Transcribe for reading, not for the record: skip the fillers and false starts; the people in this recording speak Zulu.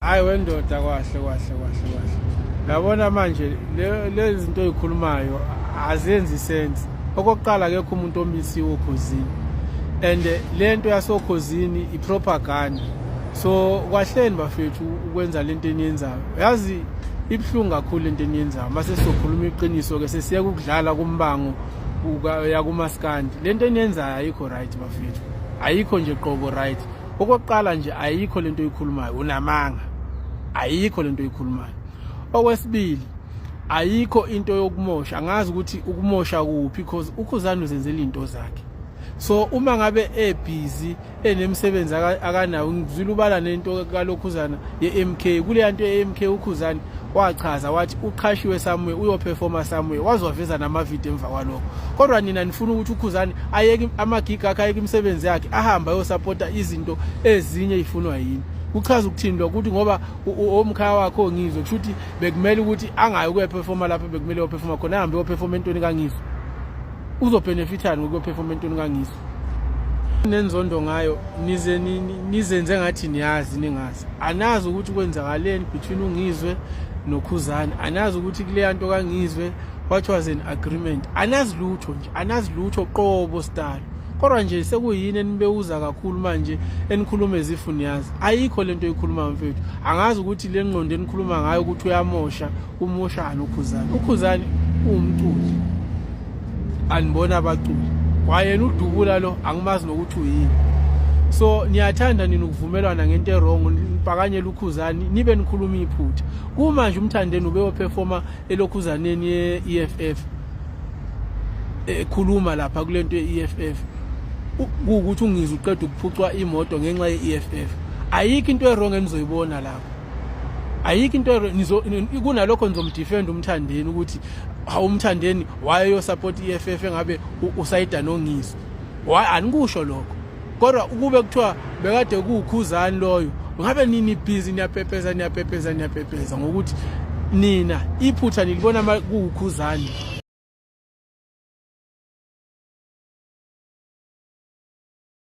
Hayi wendoda, kwahle kwahle kwahle kwahle. Yabona manje lezi zinto oyikhulumayo azenzi sense. Okokuqala, akekho umuntu omisiwe oKhozini. And lento yasoKhozini ipropaganda. So kwahleni bafethu ukwenza lento eniyenzayo. Yazi ibuhlungu kakhulu lento eniyenzayo. Mase sizokhuluma iqiniso ke, sesiyeka ukudlala kumbango yakumaskandi. Lento eniyenzayo ayikho right bafethu. Ayikho nje qobo right. Okokuqala nje, ayikho lento oyikhulumayo, unamanga. Ayikho lento oyikhulumayo. Okwesibili, ayikho into yokumosha. Angazi ukuthi ukumosha kuphi, because uKhuzani uzenzela into zakhe. So uma ngabe ebusy enemisebenzi akanawo, ngizwile ubala nento kalokhuzana ye-MK. Kuleya nto ye-MK, uKhuzani wachaza wathi uqhashiwe somewhere, uyoperforma somewhere, wazwaveza namavidiyo emva kwalokho. Kodwa nina nifuna ukuthi uKhuzani ayeke amagigi akhe, ayeke imisebenzi yakhe, ahambe ayosapota izinto ezinye ey'funwa yini. Kuchaza ukuthini lokho? Ukuthi ngoba omkhaya wakho ngizwe kusho ukuthi bekumele ukuthi angayi ukuyoperforma lapho bekumele uyoperforma khona, ahambe uyoperforma entweni kaNgizwe? Uzobhenefithani ngokuyoperforma entweni kaNgizwe? Nenzondo ngayo nize nizenze ngathi niyazi, ningazi. Anazi ukuthi kwenzakaleni between uNgizwe noKhuzani. Anazi ukuthi kuleya nto kaNgizwe what was an agreement. Anazi lutho nje, anazi lutho qobo style. Kodwa nje sekuyini enibewuza kakhulu manje, enikhuluma ezifu niyazi. Ayikho lento oyikhuluma mfethu. Angazi ukuthi le ngqondo enikhuluma ngayo ukuthi uyamosha, umoshani uKhuzani? UKhuzani uwumculi, anibona abaculi kwayena udubula lo, angimazi nokuthi uyini. So niyathanda nina ukuvumelwana ngento e-wrong, nipakanyela uKhuzani nibe nikhuluma iphutha. Kumanje uMthandeni ubeyoperforma elokhuzaneni ye-EFF, ekhuluma lapha kulento ye-EFF, kuwukuthi uNgizwe uqeda ukuphucwa imoto ngenxa ye-EFF. Ayikho into e-wrong enizoyibona lapho, ayikho into nizo kunalokho nizomdefend uMthandeni ukuthi hawu, uMthandeni wayeyosupport i-EFF engabe usayida noNgizwe. Why anikusho lokho? Kodwa ukube kuthiwa bekade kuwuKhuzani loyo, ngabe nini busy niyapepeza, niyapepeza, niyapepeza ngokuthi nina iphutha nilibona kuwuKhuzani.